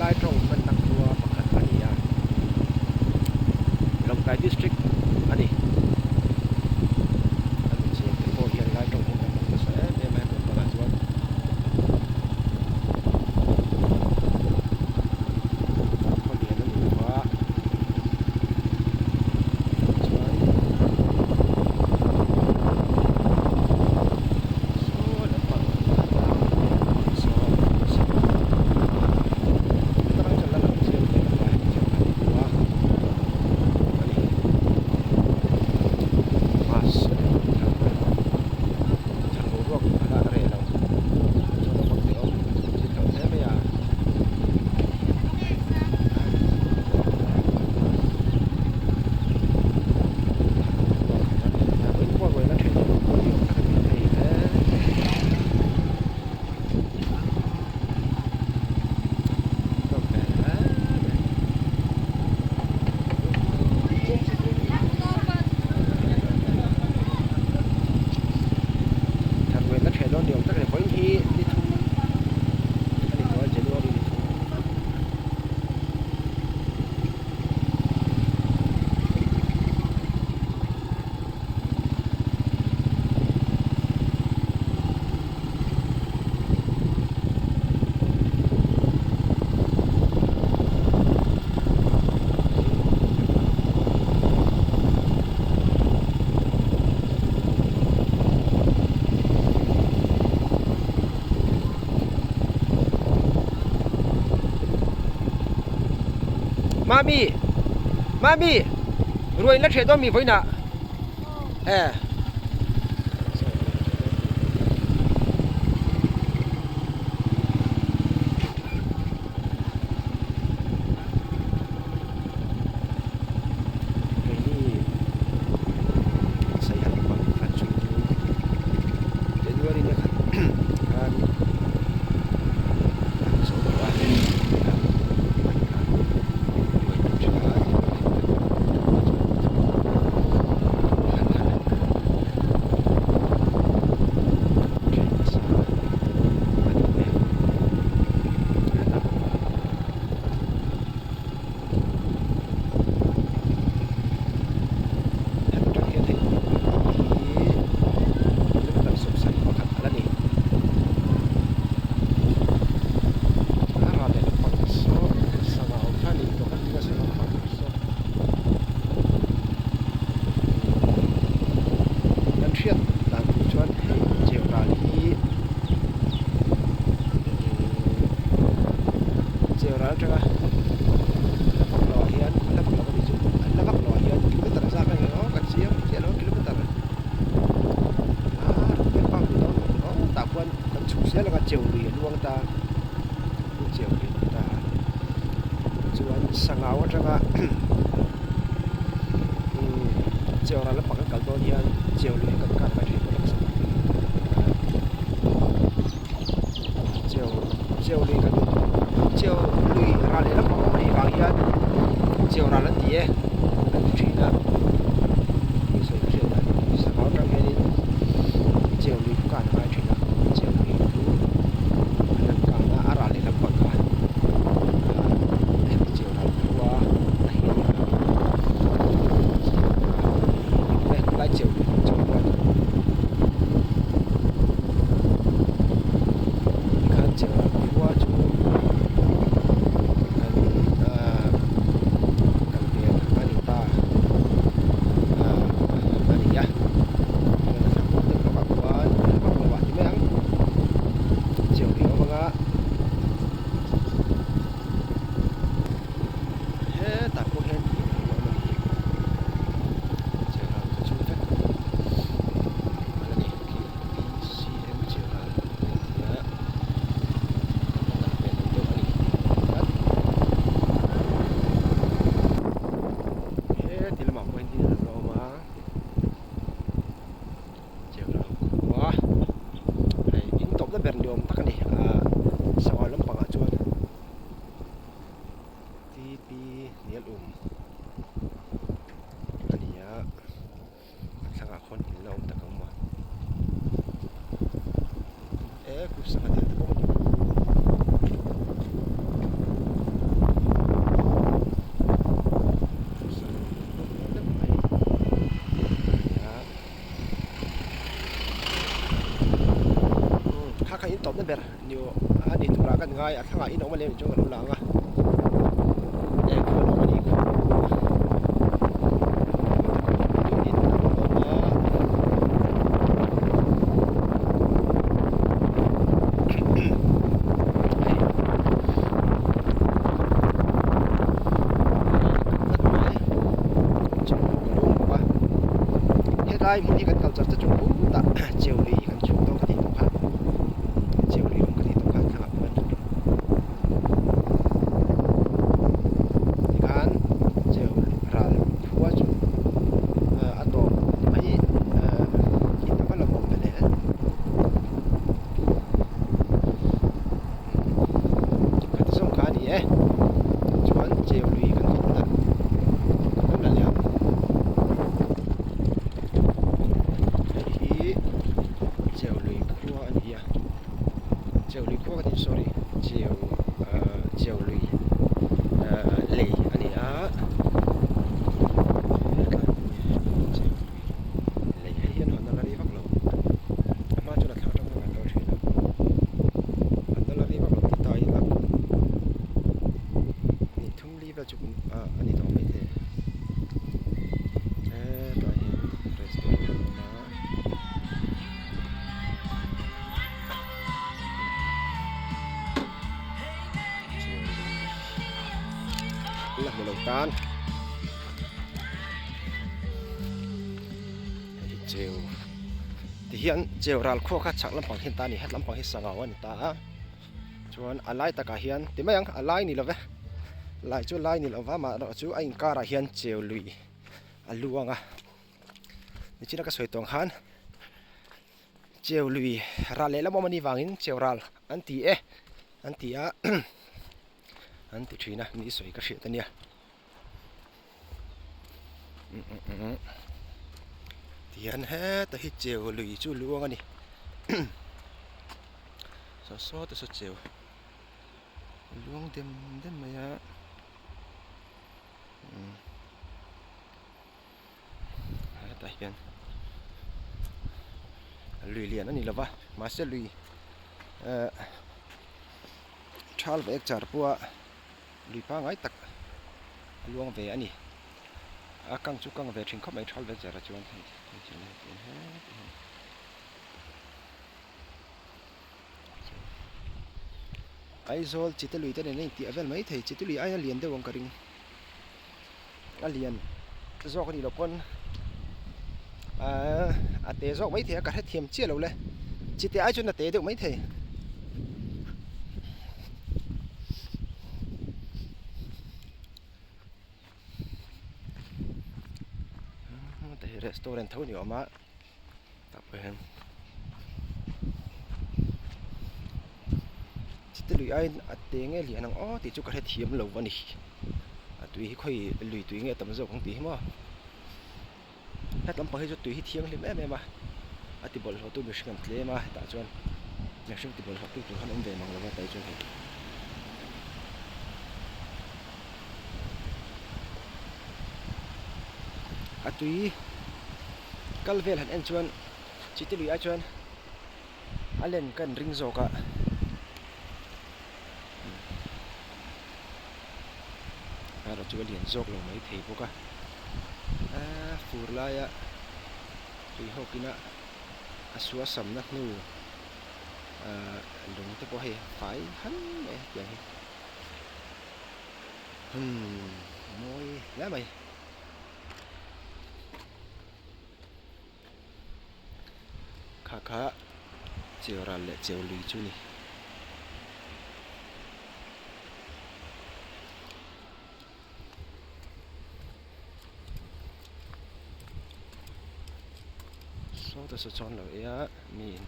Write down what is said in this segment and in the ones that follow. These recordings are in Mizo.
Lai tawng hmanna khua pakhat a ni a, Lawngtlai District a ni. A mi cheng te pawh hian Lai tawng hi kan hmang nasa em em a hemi lampangah chuan. Khaw lian a ni lo a, chuan saw lampang Mami Mami ruai la ṭheh dawn mi vawiinah eh. Keini Saiha lampang kha chu January ni khat khan kan zo tawh a Kan hriat dan tur chuan hei cheu ral hi cheu ral atanga la vak lo ah hian la vak lo a nih chu la vak lo ah hian kilometer zat a ni lo kan chiang chiah lo kilometer a ber bak ni dawn lo tah khuan kan chhuk zel anga cheu lui a luang ta cheu lui a ni ta chuan sangau atanga cheu ral lampang kan kal dawn hian cheu lui hi kan kar mai thin bawk a cheu cheu lui kan cheu lui ral leh lampang awm anih vang hian cheu ral an ti e an ti thin a sawi ka hriat dan sangau atang hianin cheu lui khan a ngai thin a cheu lui chu an han kan a a ral leh lampang kha hemi cheu ral khua a hi a nih vangin lai cheu lui kawng chho khuan tikhan cheu ral khua chu kan ahh kan hmel a ni ta ahh a ni a. Hetah pawh hian in a awm a ni Chehral ka chhung vek a la ni khi BCM Chehral a inti a a lang hmel lo deuh a ni tlat heti lamah pawh hian in a lo awm a. Chehral khua hei in tawpna ber ni awm tak a ni ah sangha lampangah chuan. TP hnial um a ni a a thlangah khawn in la awm tak ang maw e kut sangha tel te pawh a ni. in tawpna ber ni aw a ni turah kan ngai a thlangah in awm a lem chuan ka lo lang a eh khuan awm a ni khuan in awm a. Helai hmun hi kan kal char char chu khutah cheu lui kan chhuk dawn ka tih tawh kha cheu lui awm ka tih tawh kha thlangah khuan tikhan cheu ral khua chu a tawp mai in a va la awm ve le. Khati zawng kha a ni e chuan cheu lui kan tih hunah kan lo la leh ang hei hi cheu lui khua a ni a cheu lui khua ka ti sorry cheu ahh cheu lui ahh lei a ni a hetlai hmun hi cheu lui lei hei hian hawn a la rei vak lo a hma chuan a thlang atang khan kan kal thin a an la rei vak lo ti ta ila ni thum li vel chu ah a ni tawh maithei hetlai hian restaurant a awm a. La hmu lo tan. Hei hi cheu tihian cheu ral khuak kha chhak lampang hian ta a ni het lampang hi sangau a ni ta a chuan a lai takah hian ti mai ang a lai ni lo ve lai chu lai ni lo va amaherawh chu a inkarah hian cheu lui a luang a nichina ka sawi tawng khan cheu lui ral lehlam awm a nih vangin cheu ral an ti e an ti a an ti thin a ni sawi ka hriat a nia. Tihian heta hi cheu lui chu luang a ni saw saw te saw cheu luang dem dem mai a hetah hian lui lian a ni lova mahse lui ehh thal ve char pawha. Lui pangai tak a luang ve a ni. A kang chu kang ve thin khawp mai thal ve zera chuan hei Aizawl chite lui te nen a intiah vel mai thei chite lui aia lian deuh ang ka ring. A lian zawk a nih loh pawn ahh a te zawk mai thei a ka hrethiam chiah lo le chite ai chuan a te deuh mai thei. Hei restaurant tho ni awm a tah pawh hian chite lui aiin a te nge lian ang aw tih chu ka hrethiam lo a ni a tui hi khawi lui tui nge tam zawk ang tih hi maw hetlam pang hi chu tui hi thianghlim em em a a ti bawlhhlawh tu mihring an tlem a hetah chuan mihring ti bawlhhlawh tu tur khan awm ve mang lo a tah hi chuan hei a tui kal vel han en chuan chiti lui ah chuan a len ka an ring zawk a erawh chu a lian zawk lo mai thei bawk a aaa fur laia tui hawk ina a sua samna hnu aaa lung te pawh hei fai han mai a hetiang hi umm mawi hle mai. Kha kha cheu ral leh cheu lui chu ni. Sawta saw chuan lo ei a mi in.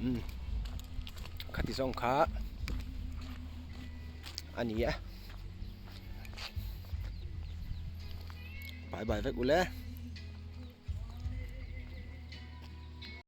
Umm khati zawng kha a ni a bye bye vek ule.